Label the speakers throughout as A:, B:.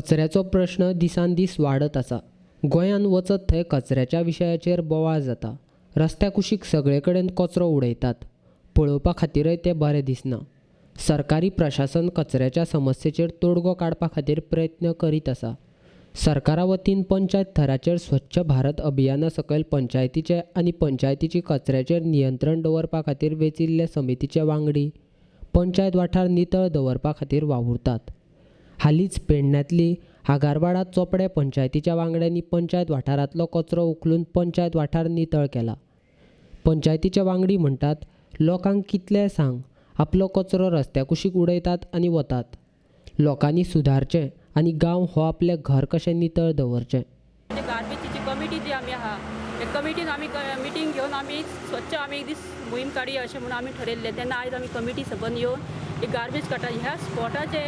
A: कचऱ्याचो प्रश्न दिसान दीस वाडत आसा. गोंयांत वचत थंय कचऱ्याच्या विशयाचेर बोवाळ जाता. रस्त्या कुशीक सगळे कडेन कचरो उडयतात. पळोवपा खातीरय तें बरें दिसना. सरकारी प्रशासन कचऱ्याच्या समस्येचेर तोडगो काडपा खातीर प्रयत्न करीत आसा. सरकारा वतीन पंचायत थराचेर स्वच्छ भारत अभियाना सकयल पंचायतीचे आनी पंचायतीची कचऱ्याचेर नियंत्रण दवरपा खातीर वेंचिल्ले समितीचे वांगडी पंचायत वाठार नितळ दवरपा खातीर वावुरतात. हालींच पेडण्यांतली आगारवाडा चोपडे पंचायतीच्या वांगड्यांनी पंचायत वाठारांतलो कचरो उखलून पंचायत वाठार नितळ केला. पंचायतीचे वांगडी म्हणटात, लोकांक कितलें सांग, आपलो कचरो रस्त्या कुशीक उडयतात आनी वतात. लोकांनी सुदारचें आनी गांव हो आपलें घर कशें नितळ दवरचें.
B: गार्बेजीची कमिटी जी आमी आहा, त्या कमिटीन आमी मिटींग घेवन आमी स्वच्छ आमी एक दीस मोहीम काडया अशें म्हणून आमी ठरयल्लें. तेन्ना आयज आमी कमिटी सबंद येवन एक गार्बेज काडटा. ह्या स्पॉटाचे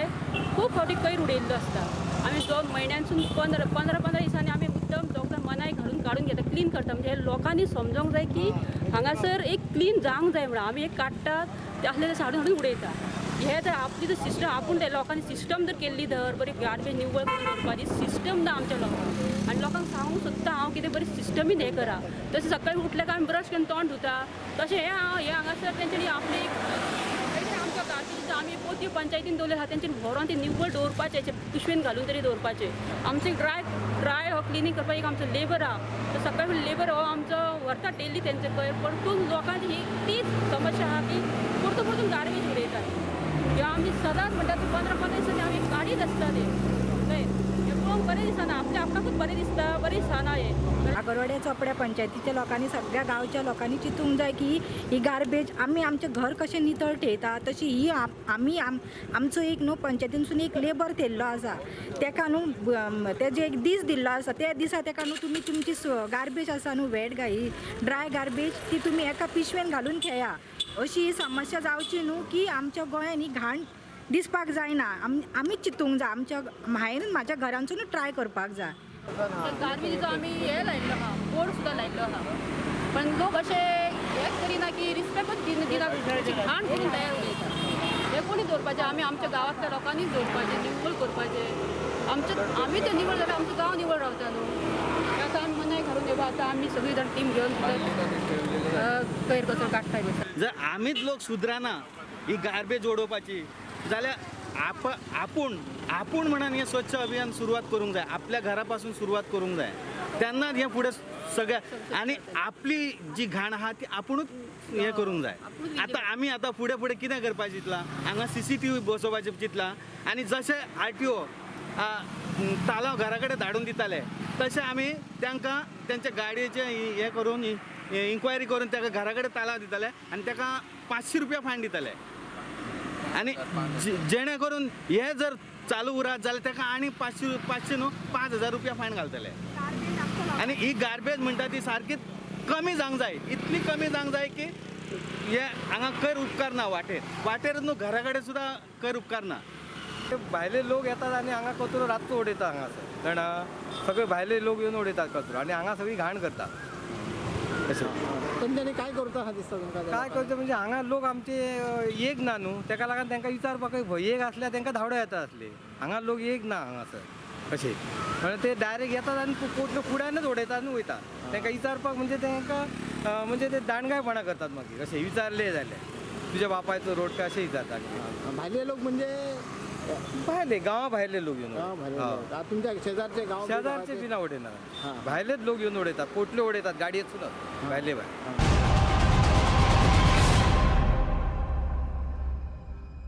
B: खूब फावटी कैर उडयल्लो आसता. आमी 2 म्हयन्यांसून 15-15 दिसांनी आमी मुद्दम दोग मनाय घालून काडून घेता, क्लीन करता. म्हणजे लोकांनी समजोंक जाय की हांगासर एक क्लीन जावंक जाय म्हणून आमी एक काडटात ते आसले ते हाडून हाडून उडयता. हे जर आपली जर सिस्टम आपूण ते लोकांनी सिस्टम जर केल्ली धर बरी गार्बेज निवळ करून दवरपाची सिस्टम ना आमच्या लोकांक. आनी लोकांक सांगूंक सोदता हांव कितें बरी सिस्टमीन हें करा. तशें सकाळी उठलें काय आमी ब्रश करून तोंड धुता, तशें हें हें हांगासर तेंच्यांनी आपली आमच्या गार्बेजीचो आमी पोती पंचायतीन दवरले आसा, तेंच्यांनी व्हरोन ती निवळ दवरपाचें, पिशवेन घालून तरी दवरपाचें. आमचें ड्राय ड्राय हो क्लिनींग करपाक एक आमचो लेबर आहा, तो सकाळी लेबर हो आमचो व्हरता डेली तेंचे कयर. परतून लोकांची ही तीच समस्या आहा की परतून परतून गार्बेज उडयतात. किंवा आमी सदांच म्हणटा 15-15 दिसांनी आमी काडीत आसता ते कयर. हें पळोवंक बरें दिसना, आपल्या आपणाकूच बरें दिसता, बरें दिसना हें.
C: आगरवाड्या चोपड्या पंचायतीच्या लोकांनी, सगळ्या गांवच्या लोकांनी चिंतूंक जाय की ही गार्बेज आमी आमचें घर कशें नितळ ठेयता तशी ही आमी आमचो एक न्हू पंचायतीनसून एक लेबर थेयल्लो आसा, तेका न्हू तेजे एक दीस दिल्लो आसा, त्या दिसा तेका न्हू तुमी तुमची गार्बेज आसा न्हू वेट गाय ड्राय गार्बेज ती तुमी एका पिशवेन घालून खेया. अशी ही समस्या जावची न्हू की आमच्या गोंयान ही घाण दिसपाक जायना. आमीच चिंतूंक जाय, आमच्या हांवें म्हाज्या घरांतसून ट्राय करपाक जाय.
B: गार्बेजीचो आमी हे लायिल्लो आहा, बोर्ड सुद्दां लायिल्लो आहा, पण लोक अशे हेच करिना की रिस्पेक्टूच दिना, घाण करून तयार उडयता. हे कोणी दवरपाचें? आमी आमच्या गांवांतल्या लोकांनीच दवरपाचें, निवळ करपाचें. आमचें आमी तें निवळ जाल्यार आमचो गांव निवळ रावता न्हू. आतां आमी मनाय घालून येवपा, आतां आमी सगळीं जाण टीम घेवन कैर कचरो काडटा.
D: जर आमीच लोक सुदराना ही गार्बेज उडोवपाची जाल्यार आपूण आपूण म्हणून हें स्वच्छ अभियान सुरवात करूंक जाय, आपल्या घरा पासून सुरवात करूंक जाय, तेन्नाच हें फुडें सगळें. आनी आपली जी घाण आहा ती आपुणूच हें करूंक जाय. आतां आमी आतां फुडें फुडें कितें करपाचें चिंतलां, हांगा CCTV बसोवपाचें चिंतलां. आनी जशें RTO तालांव घरा कडेन धाडून दिताले तशें आमी तांकां तेंच्या गाडयेचें हें करून इन्क्वायरी करून ताका घरा कडेन तालांव दिताले आनी ताका 500 रुपया फायन दिताले. आनी जेणे करून हे जर चालू उरात जाल्यार ताका आनी 500 न्हू 5000 रुपया फायन घालतले. आनी ही गार्बेज म्हणटा ती सारकी कमी जावंक जाय, इतली कमी जावंक जाय की हे हांगा कर उपकारना, वाटेर वाटेर न्हू घरा कडेन सुद्दां कर उपकारना.
E: भायले लोक येतात आनी हांगा कचरो रातचो उडयता हांगासर, जाणा सगळे भायले लोक येवन उडयतात कचरो आनी हांगा सगळी घाण करतात. अशें
F: तेंच्यांनी काय करता अशें दिसता तुमकां?
E: काय करचें म्हणजे हांगा लोक आमचे एक ना न्हू, तेका लागून तांकां विचारपाकय भंय. एक आसल्यार तांकां धांवडो येता आसले, हांगा लोक एक ना हांगासर अशें म्हणल्यार ते डायरेक्ट येतात आनी पोटल्यो फुड्यानच उडयतात आनी वयता. तांकां विचारपाक म्हणजे तांकां म्हणजे ते दांडगायपणां करतात मागीर. अशें विचारले जाल्यार तुज्या बापायचो रोड काय अशें विचारतात.
F: भायले लोक म्हणजे
E: भायले गांवा भायले लोक येवन,
F: तुमच्या शेजारचे गांव
E: शेजारचे बी ना उडयना, भायलेच लोक येवन उडयतात, पोटल्यो उडयतात गाडयेतसून भायले भायर.